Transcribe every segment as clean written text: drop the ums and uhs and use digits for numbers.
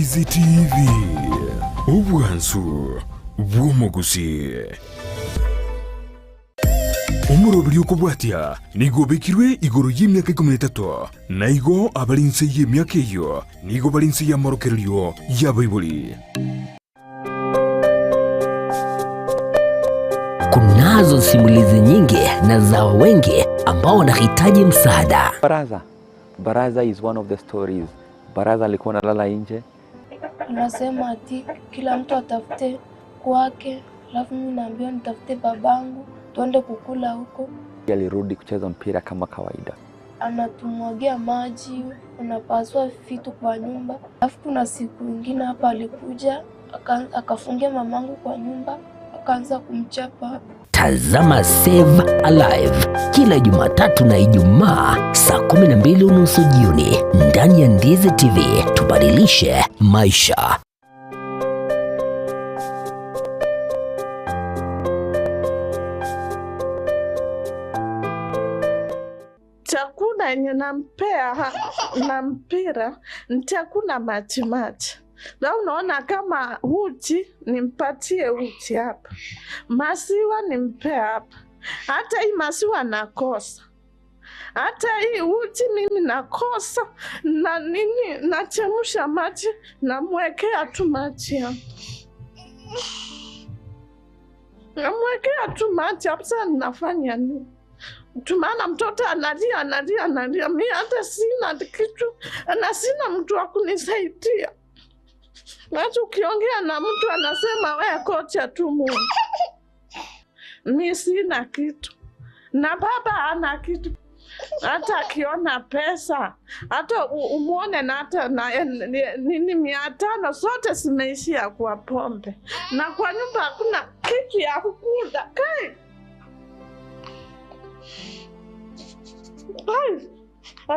Ndizi TV, obwansu bw'omuguzi. Omurobiri okobwatia nigo obekirwe igoro y'emiaka 13 na igo abari nse y'emiaka eyo nigo bari nse y'amorokererio y'abaibori. Kunazo simulizi nyingi na za wengi ambao wanahitaji msaada. Baraza. Baraza is one of the stories. Baraza alikuwa analala nje. Anasema ati kila mtu atafute kwake, alafu mimi naambiwa nitafute babangu tuende kukula huko. Alirudi kucheza mpira kama kawaida. Anatumwagia maji, unapasua vitu kwa nyumba. Alafu kuna siku ingine hapa alikuja akafungia mamangu kwa nyumba, akaanza kumchapa. Tazama Save Alive kila Jumatatu na Ijumaa saa 12:30 jioni ndani ya Ndizi TV. Tubadilishe maisha. Chakula yenye nampea na mpira nitakula maji maji. Na unaona kama uji nimpatie uji hapa, maziwa nimpe hapa. Hata hii maziwa nakosa, hata hii uji mimi nakosa, na nini nachemsha maji namwekea tu maji hapa, namwekea tu maji hapa. Sasa ninafanya nini? Maana mtoto analia analia analia, mi hata sina kitu na sina mtu wa kunisaidia. Hata ukiongea na mtu anasema we kocha tu Mungu. Mi sina kitu na baba hana kitu. Hata akiona pesa hata umuone na hata na nini 500 zote zimeishia kwa pombe, na kwa nyumba hakuna kitu ya kukula. Kai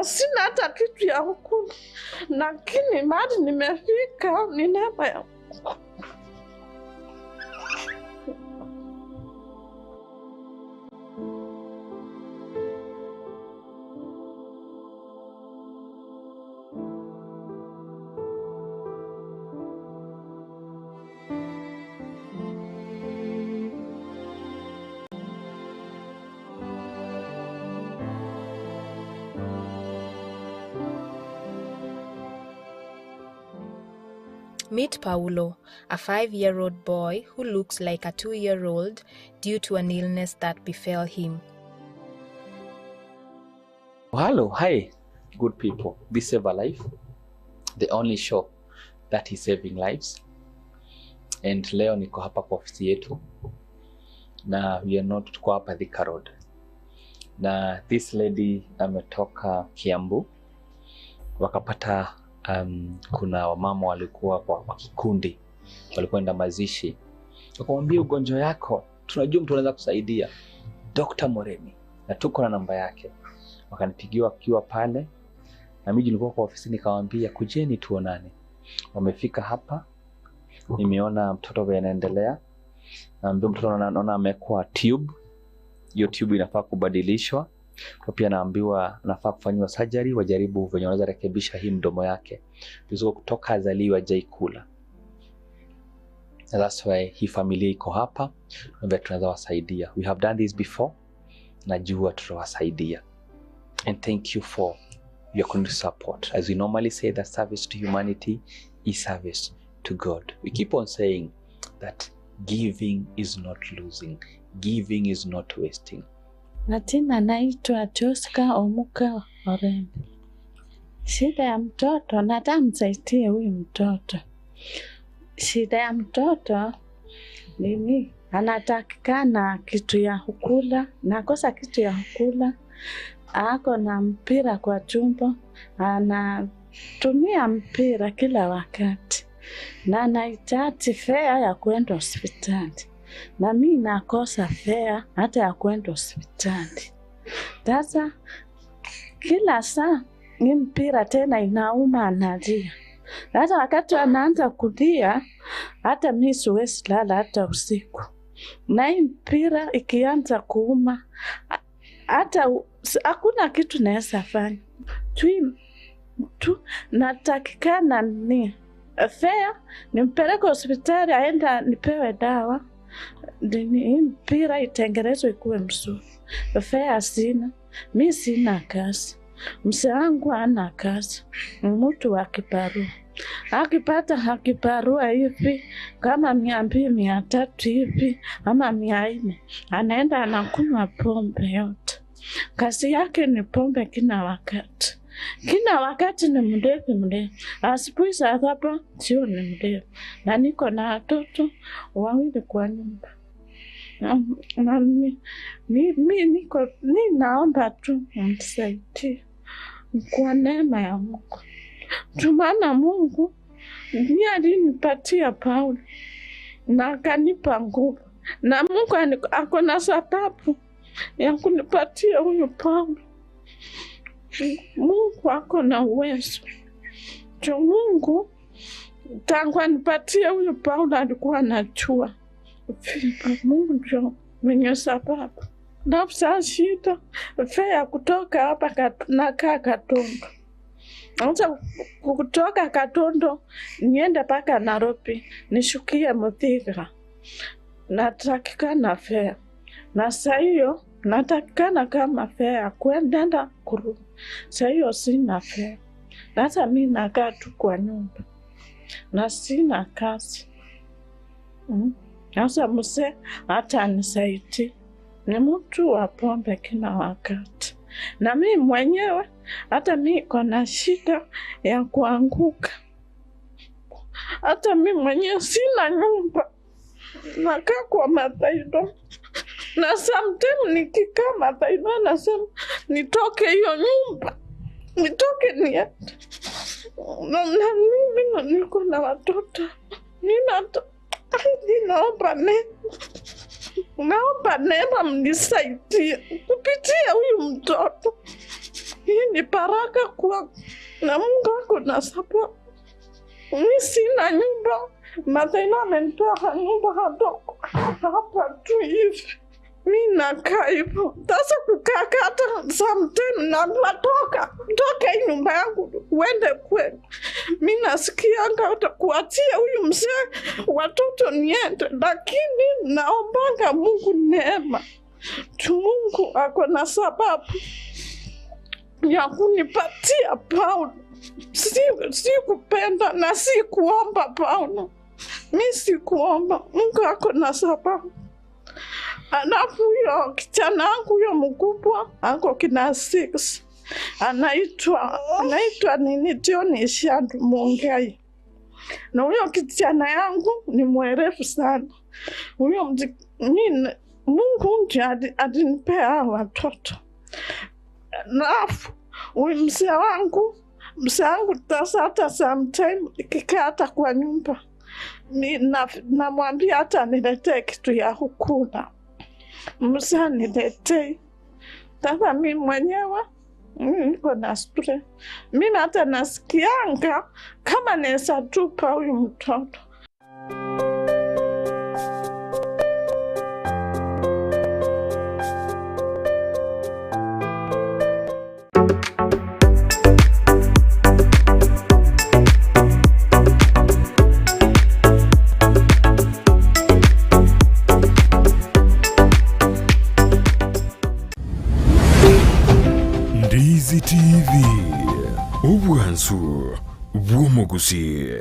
sina hata kitu ya kukula, lakini mahali nimefika ni neema ya Mungu. Meet Paulo, a 5-year-old boy who looks like a 2-year-old due to an illness that befell him. Hello, hi, good people. This Save a Life, the only show that is saving lives. And leo niko hapa kwa ofisi yetu, na we are not, tuko hapa Thika Road. Na this lady ametoka Kiambu, wakapata kuna wamama walikuwa kwa kikundi, walikwenda mazishi, wakamwambia ugonjwa yako tunajua mtu anaweza kusaidia, Dr. Moremi, na tuko na namba yake. Wakanipigia wakiwa pale, na mimi nilikuwa kwa ofisi, nikawaambia kujeni tuonane. Wamefika hapa, nimeona mtoto vile anaendelea. Naambia mtoto naona amekuwa tube, hiyo tube inafaa kubadilishwa. Kwa pia naambiwa nafaa kufanywa surgery, wajaribu venye wanaweza rekebisha hii mdomo yake. Yuko kutoka azaliwa hajaikula. That's why hii familia iko hapa, na tunaweza wasaidia. We have done this before, najua tutawasaidia. And thank you for your continued support. As we normally say, that service to humanity is service to God. We keep on saying that giving is not losing, giving is not wasting. Majina naitwa Joska Omuka Orembe. Shida ya mtoto, nataka msaidie huyu mtoto. Shida ya mtoto nini? Anatakikana kitu ya kukula, nakosa kitu ya kukula. Ako na mpira kwa tumbo, anatumia mpira kila wakati. Na anahitaji fea ya kwenda hospitali. Na mimi nakosa fea hata ya kwenda hospitali. Sasa kila saa ni mpira tena inauma, analia. Sasa wakati anaanza kulia hata mimi siwezi lala hata usiku. Na hii mpira ikianza kuuma hata hakuna kitu naweza fanya. Tu natakikana ni Fea nimpeleke hospitali aenda nipewe dawa. Nini mpira itengenezwe ikuwe mzuri. Fea sina. Mi sina kazi. Mzee wangu hana kazi. Mtu wa kibarua. Akipata kibarua hivi kama 200 300 hivi ama 400, anaenda anakunywa pombe yote. Kazi yake ni pombe kila wakati. Kila wakati ni mlevi mlevi. Asubuhi saa 7 jioni ni mlevi. Na niko na watoto wawili kwa nyumba. Na mi niko naomba tu mnisaidie kwa neema ya Mungu. Maana Mungu ndiye alinipatia Paulo na akanipa nguvu, na Mungu ako na sababu ya kunipatia huyu Paulo. Mungu ako na uwezo. Mungu tangu anipatie huyu Paulo alikuwa anajua. Mungu ndio mwenye sababu. Nafsa shida fea kutoka hapa nakaa Katondo. Anza kutoka Katondo niende paka Nairobi nishukie Muthiga. Natakikana fea. Na saa hiyo natakikana kama fea kwenda kurudi. Saa hiyo sina fea. Sasa mimi nakaa tu kwa nyumba. Na sina kazi. Sasa mzee hata nisaidie. Ni mtu wa pombe kila wakati. Na mimi mwenyewe hata mimi niko na shida ya kuanguka. Hata mimi mwenyewe sina nyumba. Nakaa kwa mataido. Na sometimes nikikaa mataido nasema nitoke hiyo nyumba. Nitoke niende. Na mimi niko na watoto. Ninaomba neema. Naomba neema mnisaidie kupitia huyu mtoto. Hii ni baraka kwa na Mungu ako na sababu. Mimi sina nyumba. Mathaino amenitoa nyumba kadogo hapa tu hivi. Mimi nakaa hivyo. Sasa kukaa hata sometimes naambiwa toka. Toka hii nyumba yangu uende kwenu. Mimi nasikianga hata kuachia huyu mzee watoto niende, lakini naombanga Mungu neema. Mungu ako na sababu ya kunipatia Paulo. Si kupenda na si kuomba Paulo. Mimi sikuomba. Mungu ako na sababu. Alafu huyo kijana wangu huyo mkubwa ako kina 6. Anaitwa nini John Shandu Mungai. Na huyo kijana yangu ni mwerevu sana. Huyo Mungu ndiye alinipea watoto. Alafu huyu mzee wangu hata sometime nikikaa hata kwa nyumba namwambia hata niletee kitu ya kukula. Mzee niletee. Sasa mimi mwenyewe niko na stress. Mimi hata nasikianga kama naweza tupa huyu mtoto. Ndizi TV, obwansu bw'omuguzi.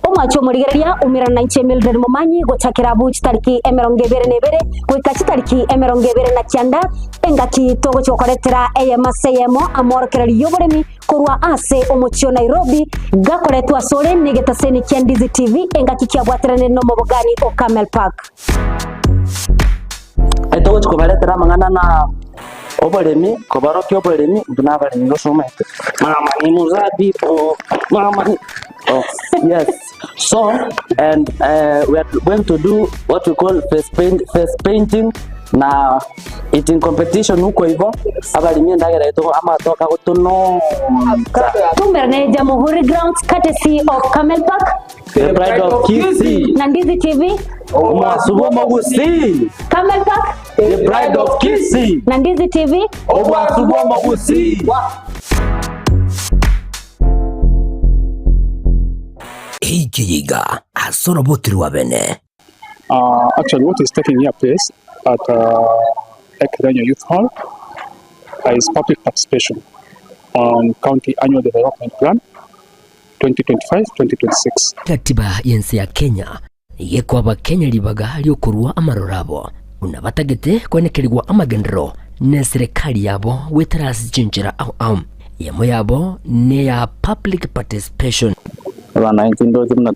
Omwacho omorigereria umirana inche Mildred Momanyi gochakera bu chitariki 22 goika chitariki 29 engaki togochokoretera eyemo amorokereri yoboremi korwa ase omochio Nairobi gakoretwa sore negetaseni kia Ndizi TV engaki kiabwaterane no mobogani o Camel Park. Togochokobaretera mang'ana na oboremi kobarokia oboremi tunabaremi gosomete mama ni muzabibu mama ni. Oh, yes. So, and we are going to do what we call face painting. Na eating competition huko hivyo abalimi endagera yetu amatoka gutunonza. Tumerane Jamhuri Grounds courtesy of Camel Park The Pride of Kisii. Na Ndizi TV. Omwasubo Mogusi. Camel Park The Pride of Kisii. Na Ndizi TV. Omwasubo Mogusi. Eikiyiga asorobotiri bene. Actually, what is taking here place at Ekerenyo Youth Hall is public participation on County Annual Development Plan 2025-2026. Katiba yense ya Kenya yekwa abakenya libaga lyokurwa amarorabo una batagete kwenekerigwa amagendero ne serikali yabo wetarasichinchira au au yemo yabo ne ya public participation. Wananchi ndio.